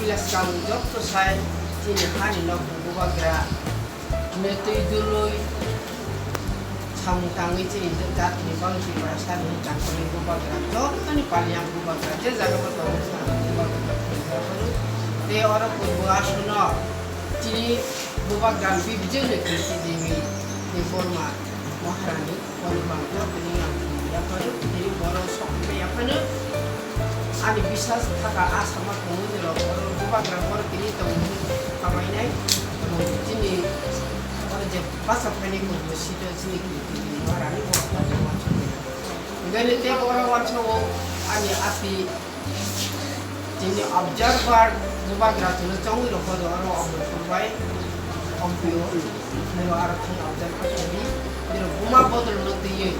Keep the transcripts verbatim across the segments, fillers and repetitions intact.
Puila swkang jotto sai chini hani nok bubagra metwi dului samung tangwi chini jatni bang Tiprasa ni tangkuni bubagra jottoni paniya bubagra je jaga o tongo bubagra tei oro purbo asono chini bubagra bibijwng ni Kirti Devi Debbarma Maharani. Borok bangkha tini ang yaphano tini borok sokma yaphano ani bisas thaka asama tongwi rok oro bubagra borok tini tongwi kamainai tini oro je basa phaini tongwi sito chini tini marani borok tongwi wansukmani. Hingkhe tei borok wansago ani ati Tini observer bubagra tini chongwi rokho do oro Amarpur bai Ompio nero aro thani observer tini nero buma bodol no twiwi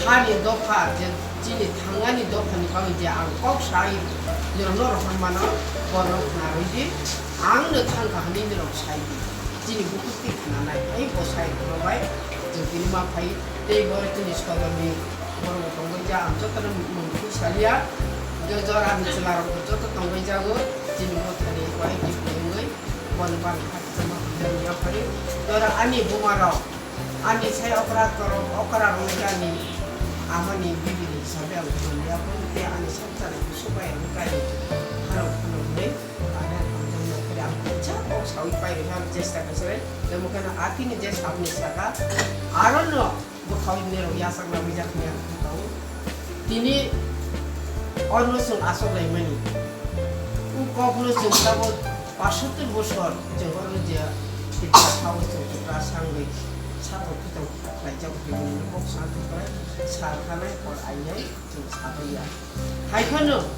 hani dopha je chini thangani dopha ni bagwi je ang kok sai nero no rohor mano borok narwi di ang no thang kha hwnwi nero sai di chini bukhuk twi khna nai ai bo sai rokno bai chwng tini ma phai tei bo chini sodor ni Borok tongwi ja, ang jotono mung thwi salia. Hwnkhe jora ani chwla rok joto tongwi jago. Chini mothani koi twi pungwi boni bani kha tongma hwnjani yaphari. Jora ani buma rok, ani sai okra korok, okra rok ani amani bibini hisabe ang tongwi yaphari. Tei ani sak chari kusu bai ang kari. Harok phano hwnwi ane ang tongwi yaphari. Ang kisa kok sawi pai rwkha, ang chesta kaisalai. Tamo kheno atini je sabni saka. Arono Bwkha oi nirok yachak nangwi jak ya tong. Tini orno chwng achok laimani. O kokno chwng tabuk pasottor bosor chwng orno je Tiprasa o chwng Tiprasa wngwi sabo khitong khlaijak, bini kok sa thwkhlai sal khanai hor ainai chwng sabai ya. Hai phano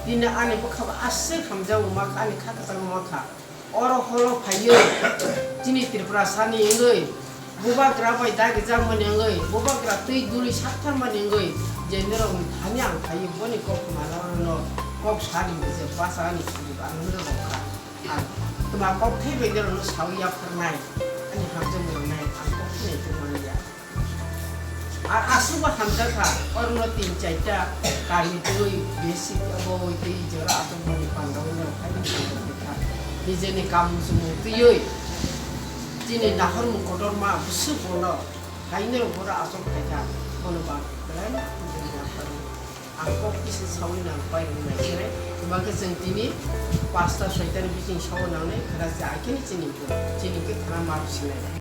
tini ani bwkha bo aswk hamjakgo ma kha, ani kha kwchangma kha. Oro horo phaiwi chini Tripura sani wngwi bubagra bai dagi jakmani wngwi bubagra twi duli saktharmani wngwi je norokni thani ang phaiwi boni kok manarokno kok sani je bachani sujok ang norok kha. Ang twma kok thai bai norokno sawi yapharnai ani hamjakmani wngnai ang kok thai tongmani ya. Ar aswkbo hamjakha, orno tin chaita kami twi besi abo twi jora aswkmani pandao no khaini pandao kha. Nijeni kamu sumu twiwi chini nahormung kotorma bwswk bono kainwi rok bono aswk khaikha, bono bang belai no hamjakmani yapharwi. Ang kok kisa sawi nang pai rwnai khe, tuma khe chwng tini pasta soitani bising sawi nangnai, khera se ai kheno chini, chini khe khana ma bisinai.